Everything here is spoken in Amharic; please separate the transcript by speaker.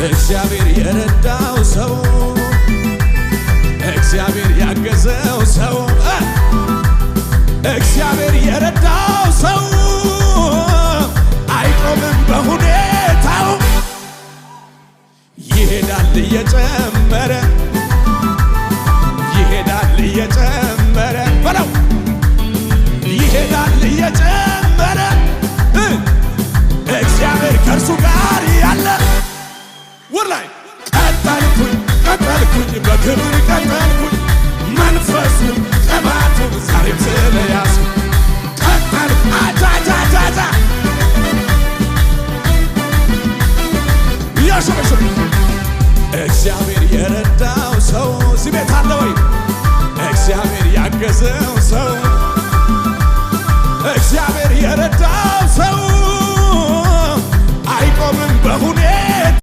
Speaker 1: እግዚአብሔር የረዳው ሰው፣ እግዚአብሔር ያገዘው ሰው፣ እግዚአብሔር የረዳው ሰው አይቆምም በሁኔታው፣ ይሄዳል እየጨመረ፣ ይሄዳል እየጨመረ በለው፣ ይሄዳል እየጨመረ። እግዚአብሔር ከእርሱ ጋር ያለ ወር ላይ ቀጠልኩኝ፣ ቀጠልኩኝ፣ በክብር ቀጠልኩኝ፣ መንፈሱን ቅባቱን ዛሬም ስለያዝኩ ቀጠልኩ። አጃጃጃጃ ያሸበሽ።